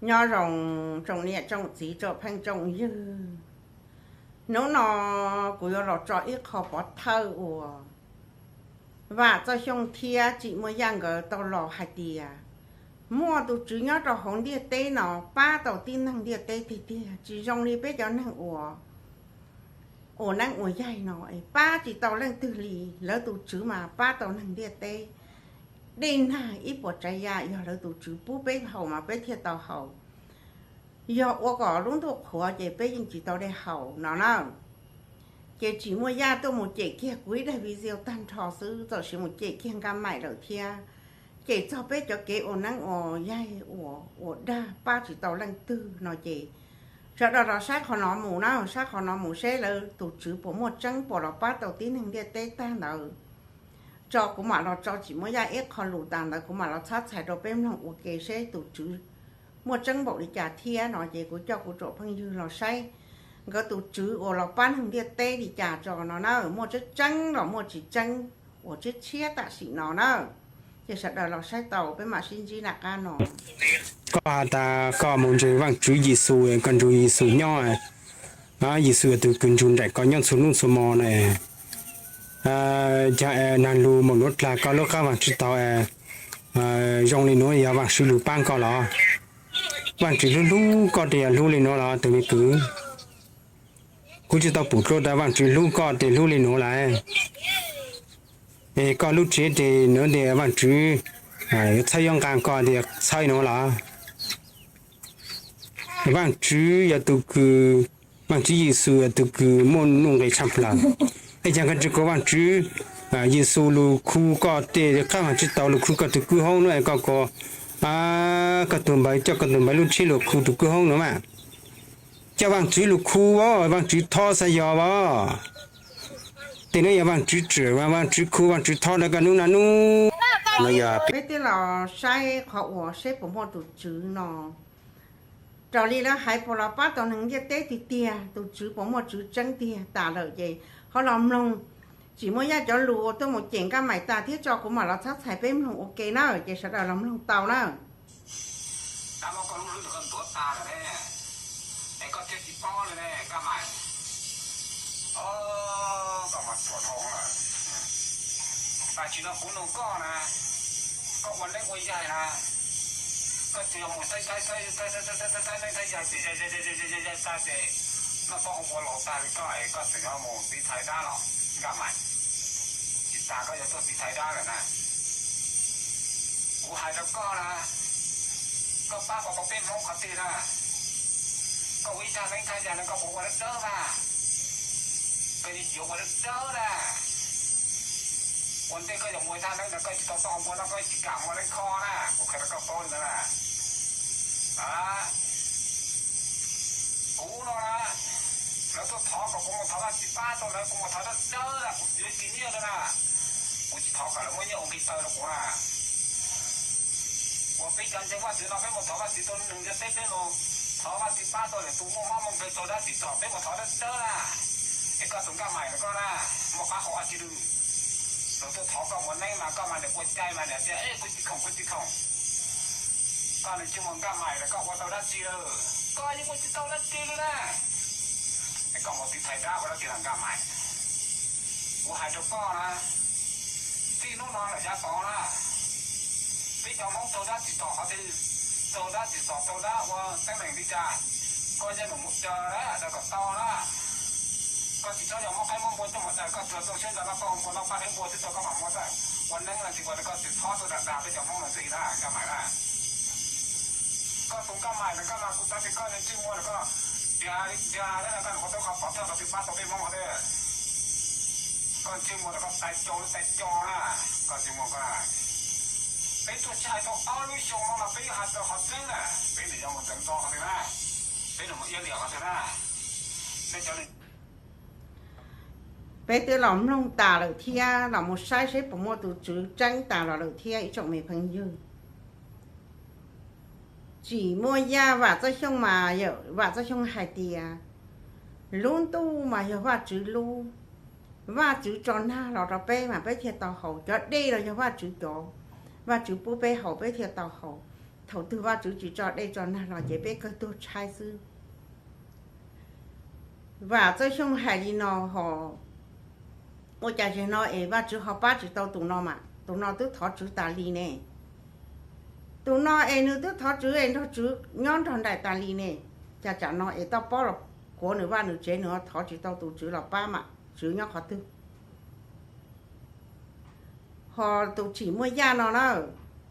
Nyob zoo tsoom niam tsoom txiv tsoom phooj tsoom ywg, hnub no kuv yuav los tso ib qho pov thawj uas Vam Txoj Xyooj thiab Tsim Muaj Yaj nkawd tau los hais tias muaj tus tswv nyob rau hauv ntiaj teb no pab tau tib neeg ntiaj teb tiag tiag, tsis zoo li peb cov neeg uas ua neeb ua yaig no es pab tsis tau leej twg li. Lawv tus tswv mas pab tau neeg ntiaj teb, dej nag ib puas tsav yam yog lawv tus tswv pub peb haus mas peb thiaj tau haus, yog ua kom lub ntuj qhuav ces peb yeej tsis tau dej haus no na. Ces Tsim Muaj Yaj tuaj mus cem kiag kuv ib daim video tag nrho xwb, txawm sim mus cem kiag Nkaj Maim lawm thiab, cem txog peb cov kev ua neeb ua yaig uas ua dag pab tsis tau leej twg no ces sawv daws los saib qhov no mus na, saib qhov no mus seb lawv tus tswv puas muaj tseeb puas los pab tau tib neeg ntiaj teb tag ntawd tso kuv mam los tso Tsim Muaj Yaj ib qho lus tas ntawd kuv mam los txhab txhais rau peb mloog ua ke seb tus tswv muaj tseeb npaum li cas thiab no ces kuv coj kuv tsoom phooj ywg los saib nkawd tus tswv uas los pab neeg ntiaj teb li cas tso no na, muaj tseeb tseeb los muaj tsis tseeb uas tshiab tshiab tam sim no na. Ces sawv daws los saib tau peb mam sib ntsib nram qab no. Koj has tas koj mus ntseeg Vaajtswv Yexus, koj nrug Yexus nyob, Yexus yog tug kws nrug nraim koj nyob txhua nub txhua mo na. Caag nag lug moog nuav dlaag koj lub qaab vaaj tswv taug zoo li nuav yog Vaajtswv lug paab koj los? Vaajtswv hlub hlub koj tes yog hlub li nuav los tug me kwv? Kuv tsi tau pum dlua tas Vaajtswv hlub koj tes hlub li nuav lawm. Es koj lub tsev tes nuav tes Vaajtswv yuav txhawb yuav nqaa koj tes txhawb nuav los? Vaajtswv yog tug kws, Vaajtswv Yexus yog tug kws muaj nuj nqis tshaj plawg. Es caag koj tsi kuas Vaajtswv Yexus lug khu koj tes qaab vaaj tswv taug lug khu koj tug kwj hoob nuav es koj kuas koj tug npawg, coj koj tug npawg lub tsheb lug khu tug kwj hoob nuav mas? Coj Vaajtswv lug khu as, Vaajtswv thov xav yog as. Tej nuav yog Vaajtswv tswm, Vaajtswv khu, Vaajtswv thov rua koj nub naj nub. Peb twb los saib qhov uas seb puas muaj tus tswv no raws li lawv hais puas los pab tau neeg ntiaj teb tiag tiag, tus tswv puas muaj tswv tseeb tiag tas lawm ces ho los mloog Tsim Muaj Yaj cov lus tuaj mus cem Nkaj Maim tas thiab tso kuv mam los txhab txhais peb mloog ua ke na, ces sawv daws los mloog tau na. Dab muab koj lub hlwb koj ntuav tag lawm ne, es koj thiaj tsis paub li ne Nkaj Maim. Koj mas tuam dhau lawm. Tam sim no kuv nug koj na, koj ua neeb ua yaig na, koj tsuas yog mus saib saib neeb saib yaig ces yaig yaig tag ces noj pob ua laus tag li koj es koj tseem yuav mus tiv thaiv dab los Nkaj Maim? Tsis tas koj yuav tuaj tiv thaiv dab lawm na. Kuv hais rau koj na, koj pab kom tau peb Hmoob qhov twg na? Koj ua ib thaj neeb thaj yaig no koj puas ua dawb dawb na? Koj yeej tsis ua dawb dawb na. Ua ntej koj yuav mus ua thaj neeb no koj tsis tau tau ua no koj tsis kam ua neeb kho na, kuv qhia rau koj paub li ntawd na. Kuv no na, lawv tuaj thov kom kuv mus thov Vajtswv pab tau lawv, kuv mus thov dawb dawb na, kuv yuav tsis nyiaj na. Kuv tsis thov kom lawv muab nyiaj ua nqi taw rau kuv na. Uas peb cov ntseeg Vajtswv no peb mus thov Vajtswv tau neeg ntiaj teb, peb mus thov Vajtswv pab tau lwm tus muaj mob muaj nkeeg tau dab tsi txog peb mus thov dawb dawb na. Es koj tus Nkaj Maim no koj na, muaj qab hau dab tsi lawm? Lawv tuaj thov koj mus neeb mas koj mas niam ua cai mas niam tias es kuv tsis khoom kuv tsis khoom. Koj nws tsis muaj Nkaj Maim lawm koj ua tau dab tsi lawm? Koj yeej ua tsis tau dab tsi li na. Es koj mus tiv thaiv dab ua dab tsi los Nkaj Maim? Kuv hais rau koj na, txij hnub no lawm yav tod na, peb cov Hmoob taug dab tsi txog qhov twg, taug dab tsi txog taug dab ua teeb meem li cas, koj yeej mus mus caw na, kom tau na. Koj tsis txhob yog muab qaib muab npua coj mus daws, koj tuag txaus siab ntawd no koj ua npua noj paj qaib npua twb tau koj mam muab tawm. Ua neeb no tsis ua rau koj tsis txhob tuaj dag dag peb cov Hmoob no ntxiv na Nkaj Maim na. Koj tus Nkaj Maim no koj mas kuv xav tias koj ntsej muag no koj tiag tiag thiab no koj ua tau qhov pov thawj qhov twg pab tau peb Hmoob qhov twg? Koj ntsej muag no koj tais cau lub tais cau na, koj ntsej muag koj. Peb tuaj tsis hais tau ob lub xyoo no mas peb hais tau qhov tseeb na, peb nws yuav mus ntxeev nto qhov twg na, peb nws mus iab liam qhov twg na. Peb cov Peb twb los mloog tas lawm thiab, los mus saib seb puas muaj tus tswv tseeb tas los lawm thiab ib tsoom me phooj ywg. Tsim Muaj Yaj Vam Txoj Xyooj mas, Vam Txoj Xyooj hais tias lub ntuj mas yog Vajtswv lub, Vajtswv tso nag los rau peb mas peb thiaj tau haus, cov dej los yog Vajtswv cov, Vajtswv pub peb haus peb thiaj tau haus. Thaum twg Vajtswv tsis tso dej tso nag los ces peb kawg tuag tshaib xwb. Vam Txawj Xyooj hais li no hos, ua cas zaum no es Vajtswv ho pab tsis tau tus no mas tus no twb thov Tswv tas li ne? Tus no es nws twb thov Tswv es nrog Tswv nyob nrog nraim tas li ne, cas tsam no es toj pob los kuav nws vaj nws tsev, nws ho thov tsis tau tus Tswv los pab mas Tswv nyob qhov twg? Hos tus Tsim Muaj Yaj no na,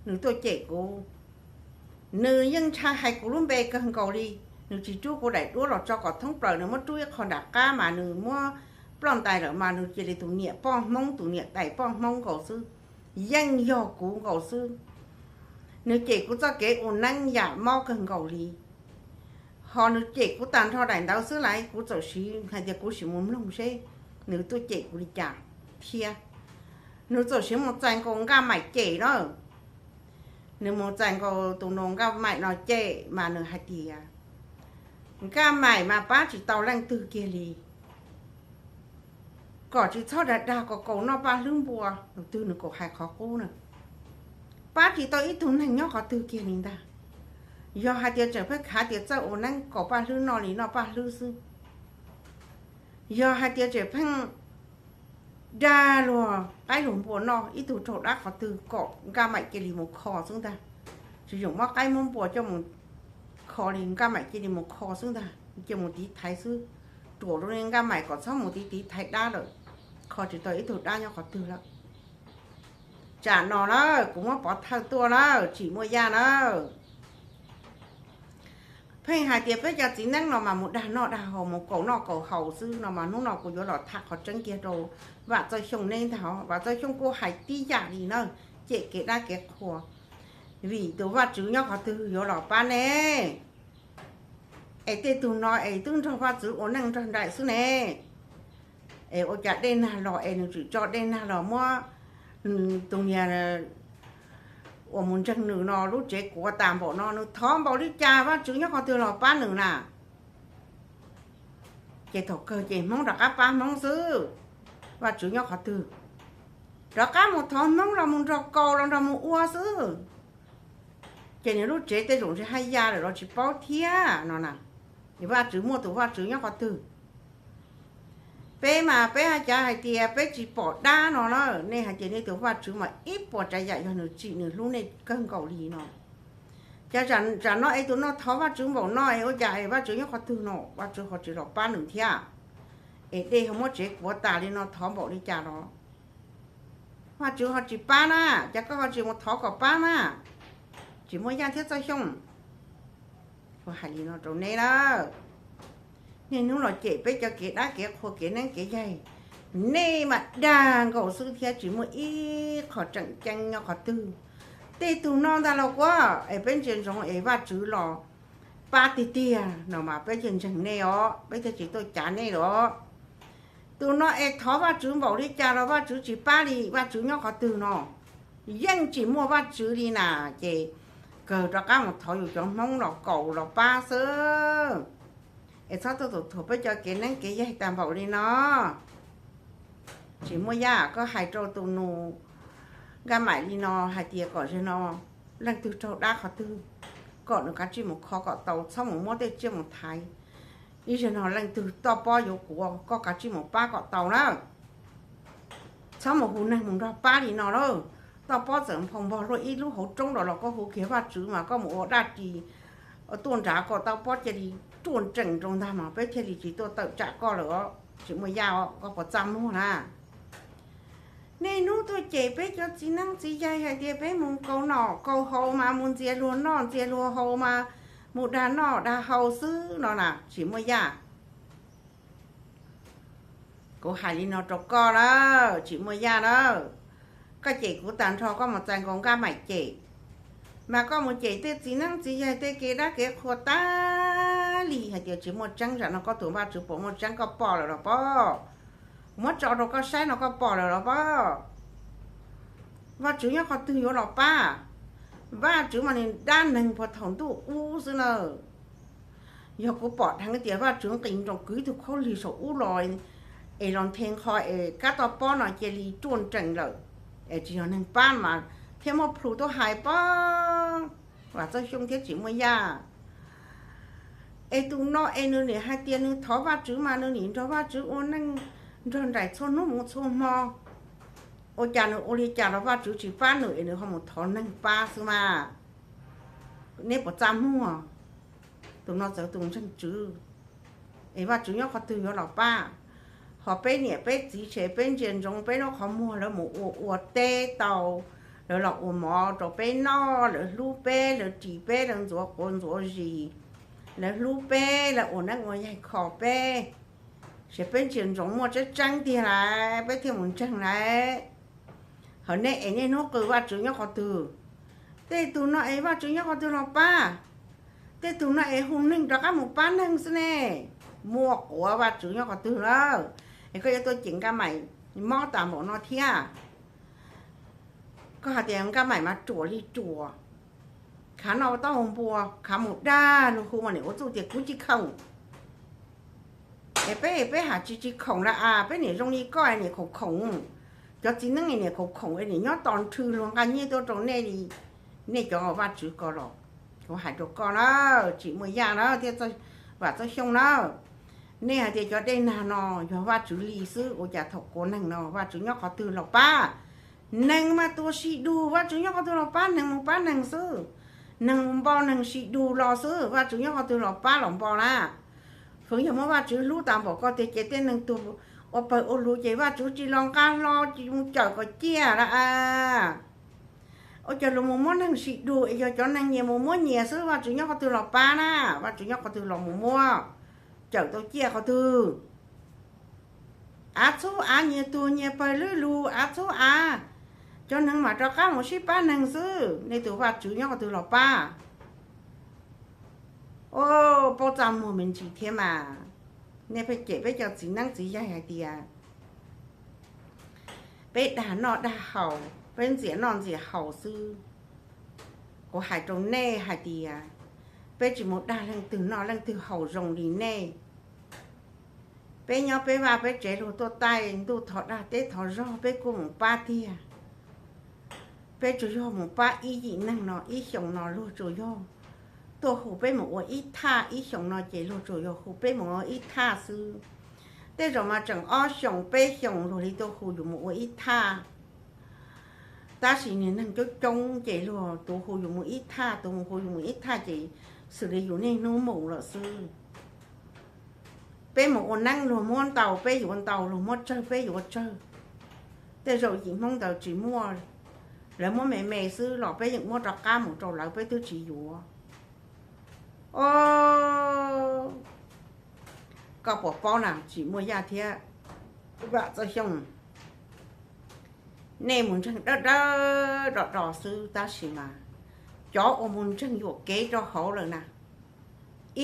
nws tuaj cem kuv, nws yeej ntshai hais kuv lub npe kawg nkaus li. Nws tsis rub kuv daim duab los tso kom thoob plaws, nws muab rub ib qho nram qab mas nws muab ploj ntais lawm mas nws cia li tus niam poj Hmoob, tus niam tais poj Hmoob nkaus xwb, yeej yog kuv nkaus xwb. Nws cem kuv txoj kev ua neeb yam mob kawg nkaus li. Hos nws cem kuv tag nrho daim ntawd xwb las, kuv txawm siv hais tias kuv sim mus mloog seb nws tuaj cem kuv li cas thiab. Nws txawm siv mus txais nkaus Nkaj Maim cem na. Nws mus txais nkaus tus nus Nkaj Maim no cem mas nws hais tias Nkaj Maim mas pab tsis tau leej twg kiag li, kom tsis txhob dag dag kom kaus noj paj hlwb npua, tus twg nws kaum hais qhov qub na. Pab tsis tau ib tug neeg nyob qhov twg kiag li ntag. Yog hais tias tseem pheej khav tias txawj ua neeb kaus paj hlwb noj li noj paj hlwb xwb. Yog hais tias tseem pheej dag luag qaib luag npua noj ib tug raug dab qhov twg kom Nkaj Maim cia li mus kho xwb ntag. Tsis yoom muab qaib muab npua coj mus kho li, Nkaj Maim cia li mus kho xwb ntag, cia mus tiv thaiv xwb. Ruam rau li Nkaj Maim kom txhob mus tiv tiv thaiv dab lawm, kho tsis tau ib tug dab nyob qhov twg lawm. Tsam no na, kuv muab pov thawj tuaj na, Tsim Muaj Yaj na. Pheej hais tias peb cov txiv neeb no mas mus dag noj dag haus, mus kaus noj kaus haus xwb no mas hnub no kuv yuav los tham qhov tseeb kiag rau Vam Txawj Xyooj neb ntag. Vam Txawj Xyooj kuj hais tib yam li na, cem kev dab kev qhua, vim tus Vajtswv nyob qhov twg yuav los pab nej. Es tej tug no es twb nrog Vajtswv ua neej nrog nraim xwb ne. Es ua cas dej nag los es nws tseem tso dej nag los muab tus niag uas mus ntseeg nws no lub tsev kuav tas npaum no, nws thov npaum li cas Vajtswv nyob qhov twg los pab nws na? Ces thaum kawg ces Hmoob rov qab pab Hmoob xwb, Vajtswv nyob qhov twg? Rov qab mus thov Hmoob los mus nrog kaus los nrog mus ua xwb. Ces nws lub tsev tej zaum ntshe haj ya lawm los tsis paub thiab no na. Vajtswv muaj tus Vajtswv nyob qhov twg? Peb mas peb haj cav hais tias peb tsis pom dab no na, nej hais tias nej tus Vajtswv mas ib puas tsav yam yog nws tsim nws hlub nej kawg nkaus li no. Cas tsam no es tus no thov Vajtswv npaum no es ua cas es Vajtswv nyob qhov twg no, Vajtswv ho tsis los pab nws thiab? Es dej ho muab tsev kuav tas li no thov npaum li cas los Vajtswv ho tsis pab na, cas koj ho tsis mus thov kom pab na, Tsim Muaj Yaj thiab Txawj Xyooj. Kuv hais li no rau neb lawm, niaj hnub los cem peb cov kev dab kev qhua kev neeb kev yaig, nej mas dag nkaus xwb thiab tsis muaj ib qho tseem ceeb nyob qhov twg. Tej tug no ntag los kuv es peb ntsia ntsoov es Vajtswv los pab tiag tiag no mas peb thiaj ntseeg nej os, peb thiaj tsis tuaj cav nej los. Tus no es thov Vajtswv npaum li cas los Vajtswv tsis pab li, Vajtswv nyob qhov twg no? Yeej tsis muaj Vajtswv li na, ces kawg rov qab mus thov yus cov Hmoob los kaus los pab xwb. Es txhob tuaj tus thuam peb cov kev neeb kev yaig tag npaum li no. Tsis Muaj Yaj, koj hais rau tus nus Nkaj Maim li no hais tias kom zaum no leej twg raug dab qhov twg, kom nws kav tsij mus kho kom tau, txhob mus muab tej tsiaj mus thaiv. Ib zaug no leej twg toj pob yuav kuv, koj kav tsij mus pab kom tau na. Txhob mus hu neeg mus nrog pab li no lauj. Toj pob txawm nphau npog luaj ib lub hauv roob los los koj hu kiag Vajtswv mas koj mus ua dab tsi tuaj nrad kom toj pob cia li ruaj nreem rau ntag mas peb thiaj li tsis tuaj tawm tsam koj lawm os. Tsis Muaj Yaj os, koj puas txaj muag na? Niaj hnub tuaj cem peb cov txiv neeb txiv yaig hais tias peb mus kaus noj kaus haus mas mus ntxias luag noj ntxias luag haus mas mus dag noj dag haus xwb no na Tsis Muaj Yaj. Kuv hais li no rau koj na, Tsis Muaj Yaj na, koj cem kuv tag nrho koj mus txais nkaus Nkaj Maim cem, mas koj mus cem tej txiv neeb txiv yaig tej kev dab kev qhua tag li hais tias tsis muaj tseeb, tsam no koj tus Vajtswv puas muaj tseeb koj pom lawm los pob? Kuv muab tso rau koj saib no koj pom lawm los pob? Vajtswv nyob qhov twg yuav los pab? Vajtswv mas nws dab neeg puag thaum ntuj ub xwb na. Yog kuv pom dheev tias Vajtswv nqis nroos kwv ib tug khaub lig saum ub los es los nthe nqho es kab toj pob no cia li ruaj nreem lawm, es tsis yog neeg pab mas thiaj muab plhu tuaj hais pob. Txoj Xyooj thiab Tsis Muaj Yaj. Es tus no es nws nim hais tias nws thov Vajtswv mas nws nim nrog Vajtswv ua neej nrog nraim txhua hnub mus txhua hmo. Ua cas nws ua li cas los Vajtswv tsis pab nws es nws ho mus thov neeg pab xwb mas. Neb puas txaj muag? Tus no txawv tus ntseeg tswv, es Vajtswv nyob qhov twg yuav los pab? Ho peb niam peb txiv ces peb ntsia ntsoov peb lub qhov muag lawv mus ua ua teb tau, lawv los ua mov rau peb noj, lawv hlub peb, lawv ris peb, lawv ntxuav quav ntxuav zis, lawv hlub peb, lawv ua neeb ua yaig kho peb. Ces peb ntsia ntsoov muaj tseeb tseeb tiag lawm peb thiaj mus ntseeg lawm. Hos nej es niaj hnub qw Vajtswv nyob qhov twg? Tej tug no es Vajtswv nyob qhov twg los pab? Tej tug no es hu neeg rov qab mus pab neeg xwb ne. Muaj quav Vajtswv nyob qhov twg lawm? Es koj yuav tuaj cem Nkaj Maim mob tas npaum no thiab. Koj hais tias Nkaj Maim mas ruam li ruam, khav noj taub hau npua, khav mus dag luag hu mas nim ua txuj tias kuv tsis khoom. Es peb, peb ham tsis tsis khoom lawm as, peb niam zoo li koj niam khoom khoom. Cov txiv neeb niam khoom khoom es niam nyob tos nrhw luag nqa nyiaj tuaj rau nej li. Nej cov Vajtswv ko los, kuv hais rau koj na, Tsis Muaj Yaj na thiab Vam Txoj Xyooj na, nej hais tias cov dej nag no yog Vajtswv li xwb, ua cas thaum quav neeg no Vajtswv nyob qhov twg los pab? Neeg mas tus sib dug, Vajtswv nyob qhov twg los pab, neeg mus pab neeg xwb. Neeg mus npo neeg sib dug los xwb, Vajtswv nyob qhov twg los pab los npo na. Feem yog muab Vajtswv hlub tas npaum ko tiag ces tej neeg tuag ua pawg ua lug ces Vajtswv tsis los nqa hlo, tsis mus cawm kom ciaj lawm as. Ua cas luag mus muab neeg sib dug es yog cov neeg nyias mus muab nyias xwb, Vajtswv nyob qhov twg los pab na, Vajtswv nyob qhov twg los mus muab cawm tau ciaj qhov twg? Av txhub av nyias tuag nyias pawg lwb lug av txhub av, cov neeg mam rov qab mus sib pab neeg xwb, nej tus Vajtswv nyob qhov twg los pab? Paub txaj muag me ntsis thiab mas. Nej pheej cem peb cov txiv neeb txiv yaig hais tias peb dag noj dag haus, peb ntxias noj ntxias haus xwb. Kuv hais rau nej hais tias peb tsis mus dag leej twg noj leej twg haus zoo li nej. Peb nyob peb vaj peb tsev, luag tuaj taij ntuj thov dag teb thov zog peb kuj mus pab tiag. Peb tsuas yog mus pab ib yim neeg no, ib xyoos no luag tsuas yog tuaj hu peb mus ua ib thaj, ib xyoos no ces luag tsuas yog hu peb mus ua ib thaj xwb. Tej zaum mas tseem ob xyoos peb xyoos luag li tuaj hu yus mus ua ib thaj. Tab sis niag neeg coob coob ces luag tus hu yus mus ib thaj, tus hu yus mus ib thaj ces xws li yus niaj hnub mus lawm xwb. Peb mus ua neeb luag muab ntaus peb yuav ntaus, luag muab tsawg peb yuav tsawg. Tej zaum yim Hmoob ntawd tsis muaj, lawv muab me me xwb los peb yeej muab rov qab mus rau lawv, peb twb tsis yuav. Koj puas paub na Tsis Muaj Yaj thiab Vam Txoj Xyooj, nej mus ntseeg dawb dawb do do xwb tab sis mas cov uas mus ntseeg yuam kev rau hauv lawm na,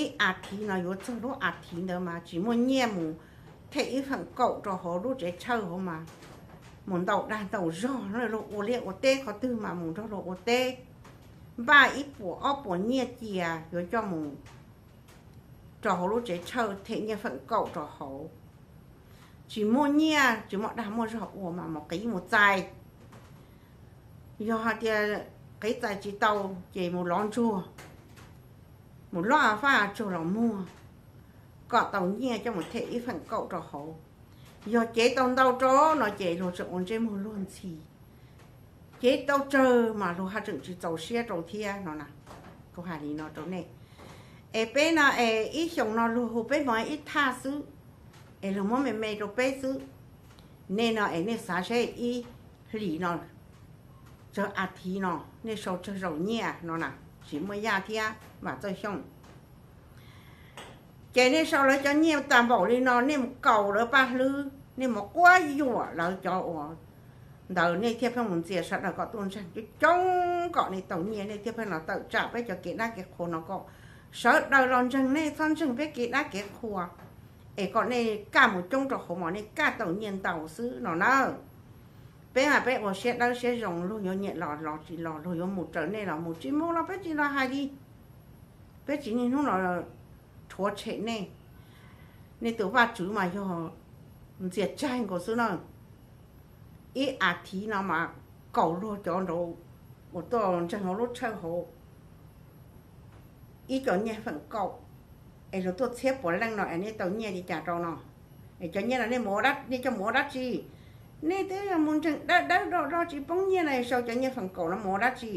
ib as thiv no yuav txog lub as thiv ntawd mas tsis muaj nyiaj mus them ib feem kaum rau hauv lub tsev chawj hauv mas, mus ntaus dag ntaus zog luag ua liaj ua teb qhov twg mas mus nrog luag ua teb, npaj ib puas ob puas nyiaj cia yuav coj mus rau hauv lub tsev chawj them nyiaj feem kaum rau hauv. Tsis muaj nyiaj tsis muaj dag muaj zog ua mas mus qiv mus txais. Yog hais tias qiv txais tsis tau ces mus lov ntsuag, mus lov faj tsuag los muag, kom tau nyiaj coj mus them ib feem kaum rau hauv. Yog cev tau ntau rau no ces luag tseem ua ntsej muag luag ntxhi, cev tau tsawg mas luag haj tseem tsis txaus siab rau thiab no na. Kuv hais li no rau nej, es peb no es ib xyoos no luag hu peb mus ib thaj xwb, es luag muab me me rau peb xwb. Nej no es nej xav seb ib hlis no, tsawg as thiv no nej sau tsawg zaus nyiaj no na, Tsis Muaj Yaj thiab Vam Txoj Xyooj. Ces nej sau lawv cov nyiaj tag npaum li no nej mus kaus lawv paj hlwb, nej mus quab yuam lawv cov uas ntawd nej thiaj pheej mus ntxias sawv daws kom tuaj ntseeg coob coob kom nej tau nyiaj, nej thiaj pheej los tawm tsam peb cov kev dab kev qhua no kom sawv daws los ntseeg, nej txhob ntseeg peb kev dab kev qhua, es kom nej kaj mus coob rau hauv mas nej kaj tau nyiaj ntau xwb no na. Peb mas peb ua siab dawb siab zoo, luag yuav nyiam los los tsis los, luag yuav mus raws nej los mus, tsis mus los peb tsis los hais li. Peb tsis niaj hnub los rhuav tshem nej. Nej tus Vajtswv mas yog ntxias tsaig nkaus xwb na. Ib as thiv no mas kaum luag cov nraud uas tuaj ntseeg hauv lub tshawj hauv, ib co nyiaj feem kaum, es luag tuaj txhiab puav leej no es nej tau nyiaj li cas rau no? Es cov nyiaj no nej mus ua dab, nej coj mus ua dab tsi? Nej twb yog mus ntseeg dawb dawb do do tsis poob nyiaj no, sau cov nyiaj feem kaum no mus ua dab tsi?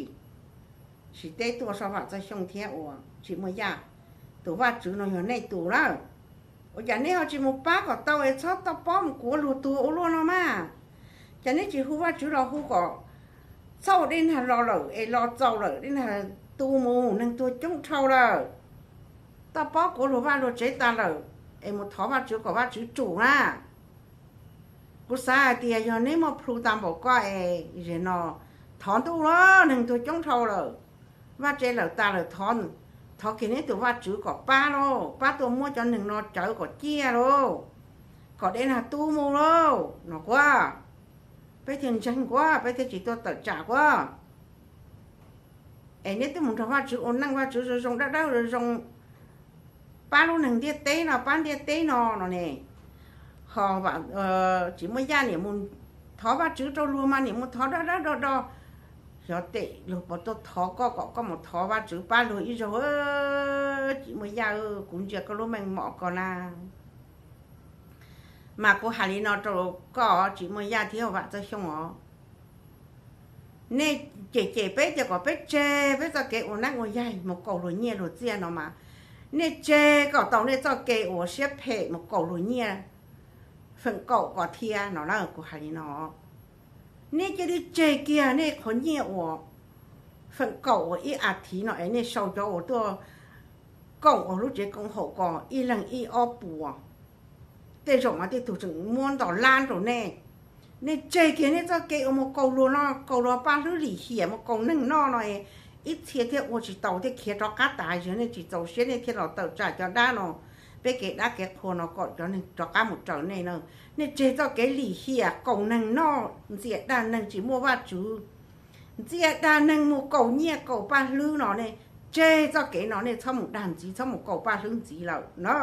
Tsis teb tuaj so Vam Txoj Xyooj thiab uas Tsis Muaj Yaj, tus Vaj Tswv no yog nej tus lawm. Ua cas nej ho tsis mus pab kom tau es txhob toj pob mus kuav luag tuag ua luaj no mas? Cas nej tsis hu Vaj Tswv los hu kom txhob ua dej nag los lawm es los txaus lawm, dej nag tu mus, neeg tuag coob dhau lawm, toj pob kuav luag vaj luag tsev tas lawm, es mus thov Vaj Tswv kom Vaj Tswv tsum na? Kuv xav hais tias yog neb muaj plhu tas npaum ko es zem no thov ntuj los, neeg tuag coob dhau lawm, vaj tse lawm tas lawm, thov kiag neb tus Vaj Tswv kom pab lauj, pab tuaj muab cov neeg no cawv kom ciaj lauj, kom dej nag tu mus lauj no kuv, peb thiaj ntseeg kuv, peb thiaj tsis tuaj tawm tsam kuv. Es neb twb mus nrog Vaj Tswv ua neej, Vaj Tswv zoo zoo dawb dawb zoo zoo, pab lub neeg ntiaj teb no, pab ntiaj teb no no ne. Ho Tsis Muaj Yaj niam mus thov Vaj Tswv rau luag mas niam mus thov dawb dawb do do, xyov tes luag puas tuaj thov koj kom koj mus thov Vaj Tswv pab luag ib zaug. Tsis Muaj Yaj, kuv ntsia koj lub meej mom ko na, mas kuv hais li no rau koj Tsis Muaj Yaj thiab Vam Txoj Xyooj os, nej cem cem peb tias kom peb tseg peb txoj kev ua neeb ua yaig mus kaum luag nyiaj luag txiaj no mas, nej tseg kom tau nej txoj kev uas siab phem mus kaum luag nyiaj feem kaum kom thiab no na, kuv hais li no. Nej cia li tseg kiag nej qhov nyiaj uas feem kaum uas ib as thiv no es nej sau cov uas tuaj koom ua lub tsev koom haum ko ib leeg ib ob puas, tej zaum mas tej tug tseem muab nto lab rau nej. Nej tseg kiag nej txoj kev uas mus kaum luag no, kaum luag paj hlwb lim hiam mus kaum neeg noj no, ib txhia thiaj ua tsis tau thiaj khiav rov qab tas, yog nej tsis txaus siab nej thiaj los tawm tsam cov dab no, peb kev dab kev qhua no kom cov neeg rov qab mus raws nej na. Nej tseg txoj kev lim hiam kaum neeg noj, ntxias dag neeg tsis muaj Vaj Tswv, ntxias dag neeg mus kaum nyiaj kaum paj hlwb no, nej tseg txoj kev no, nej txhob mus dag ntxiv, txhob mus kaum paj hlwb ntxiv lawm na.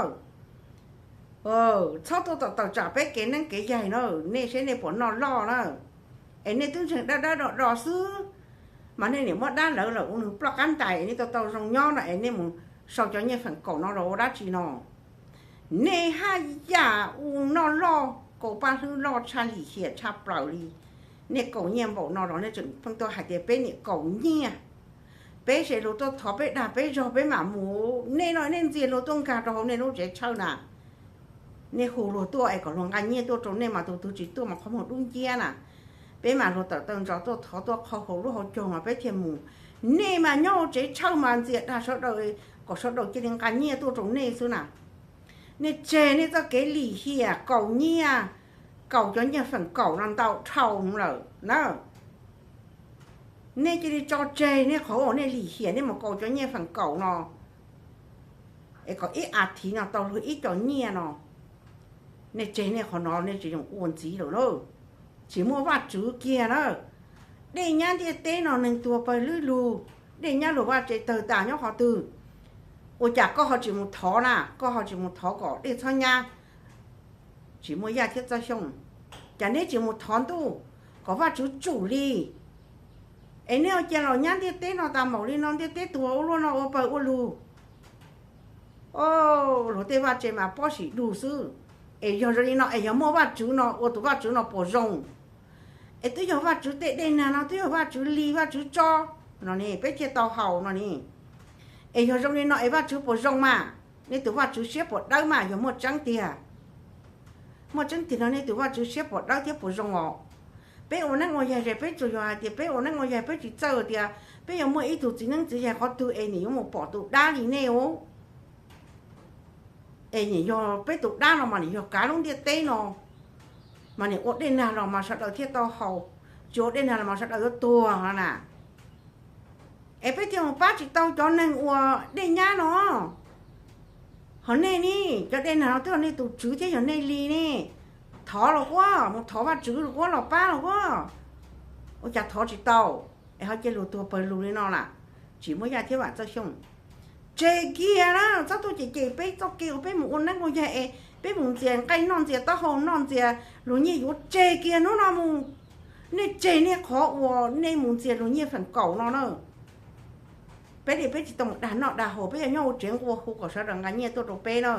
Txhob tuaj tawm tsam peb kev neeb kev yaig na, nej saib nej puas noj loj na. Es nej twb ntseeg dawb dawb do do xwb, mas nej niam muab dab lawv lawm ua nws ploj qab ntais es nej tau tau zoo nyob no es nej mus sau cov nyiaj feem kaum no los ua dab tsi no? Nej haj yam ua noj loj, kaum paj hlwb loj tshaj lim hiam tshaj plaws li. Nej kaum nyiaj npaum no los nej tseem pheej tuaj hais tias peb niam kaum nyiaj, peb se luag tuaj thov peb dag peb zog peb mam mus. Nej no nej ntxias luag tuaj nkag rau hauv nej lub tsev tshawj na. Nej hu luag tuaj es kom luag nqa nyiaj tuaj rau nej mas tus twg tsis tuaj mas qhov muag dub nciab na. Peb mas luag tawm taw ntsos tuaj thov tuaj qhau hauv lub hauv caug mas peb thiaj mus. Nej mas nyob hauv tsev tshawj mas ntxias dag sawv daws, kom sawv daws cia li nqa nyiaj tuaj rau nej xwb na. Nej tseg nej txoj kev lim hiam kaum nyiaj, kaum cov nyiaj feem kaum no ntau dhau lawm na. Nej cia li tso tseg nej qhov uas nej lim hiam nej mus kaum cov nyiaj feem kaum no, es kom ib as thiv no tau luag ib co nyiaj no. Nej tseg nej qhov no nej tsis zoo ua ntxiv lawm lauj. Tsis muaj Vaj Tswv kiag na. Dej nyab ntiaj teb no neeg tuag pawg lug lug, dej nyab luag vaj tse tawg tas nyob qhov twg? Ua cas koj ho tsis mus thov na, koj ho tsis mus thov kom dej txhob nyab? Tsis Muaj Yaj thiab Txoj Xyooj, cas neb tsis mus thov ntuj kom Vaj Tswv tsum li? Es neb ua cas los nyab ntiaj teb no tas npaum li no, ntiaj teb tuag ua luaj no ua pawg ua lug. Luag tej vaj tse mas pob sim dug xwb. Es yog zoo li no es yog muaj Vaj Tswv no ua tus Vaj Tswv no puas zoo? Es twb yog Vaj Tswv tej dej nag no twb yog Vaj Tswv li Vaj Tswv tso no ne peb thiaj tau haus no ne. Es yog zoo li no es Vaj Tswv puas zoo mas? Nej tus Vaj Tswv siab puas dawb mas yog muaj tseeb tiag? Muaj tseeb tiag no nej tus Vaj Tswv siab puas dawb thiab puas zoo os? Peb ua neeb ua yaig es peb tsuas yog hais tias peb ua neeb ua yaig peb tsis txawj tias peb yuav muaj ib tug txiv neeb txiv yaig qhov twg es nim yuav mus pom tus dab li nej os. Es nim yog peb tus dab no mas nim yog kav lub ntiaj teb no, mas nim ua dej nag los mas sawv daws thiaj tau haus, tsis ua dej nag los mas sawv daws yuav tuag no na. Es peb thiaj mus pab tsis tau cov neeg uas dej nyab no. Ho nej ne, cov dej nag no twb yog nej tus tswv thiab yog nej li ne. Thov los quab, mus thov Vaj Tswv los quab los pab los quab. Ua cas thov tsis tau, es ho cia luag tuag pawg lug li no lawm. Tsis Muaj Yaj thiab Vam Txoj Xyooj, tseg kiag na, txhob tuaj cem cem peb txoj kev uas peb mus ua neeb ua yaig es peb mus ntxias nqaij noj ntxias taub hau noj ntxias luag nyiaj yuav, tseg kiag hnub no mus. Nej tseg nej qhov uas nej mus ntxias luag nyiaj feem kaum no na. Peb li peb tsis tau mus dag noj dag haus, peb yog nyob hauv tsev nqua hu kom sawv daws nqa nyiaj tuaj rau peb na,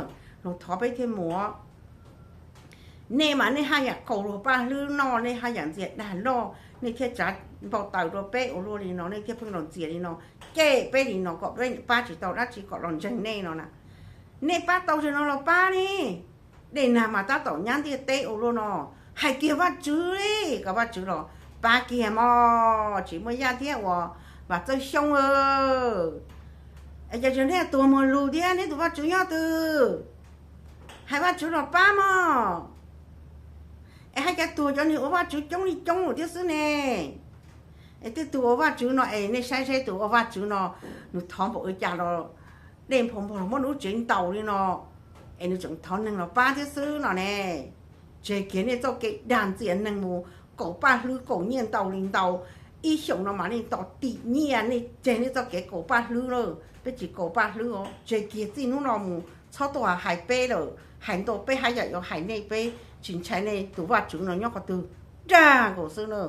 luag thov peb thiaj mus. Nej mas nej haj yam qaug luag paj hlwb noj, nej haj yam ntxias dag loj, nej thiaj tsav npau taws rau peb ua luaj li no, nej thiaj pheej los ntxias li no, cem peb li no kom peb pab tsis tau dab tsi kom los ntseeg nej no na. Nej pab tau zaum no los pab ne. Dej nag mas tab tom nyab ntiaj teb ua luaj no, hais kiag Vajtswv li, kom Vajtswv los pab kiag mog, tsis muaj yaj thiab uas Vam Txawj Xyooj. Es cas nej tuag muag lug thiab, neb tus Vajtswv nyob twg? Hais Vajtswv los pab mog. Es hais cas tuag cov niag ua Vajtswv coob li coob lawm thiab xwb ne. Es tej tus ua Vajtswv no es nej saib seb tus ua Vajtswv no nws thov npaum li cas los dej nphau npog los muab nws lub tsev ntaus li no, es nws tseem thov neeg los pab thiab xwb no ne. Tseg kiag nej txoj kev dag ntxias neeg mus kaum paj hlwb kaum nyiaj ntau li ntau, ib xyoos no mam li tos tim nyiaj, nej tseg nej txoj kev kaum paj hlwb lawm, peb tsis kaum paj hlwb os, tseg kiag txij hnub no mus txhob tuaj hais peb lawm, hais ntau peb haj yam yuav hais nej, peb tsis ntshai nej tus Vajtswv no nyob qhov twg, dag nkaus xwb na.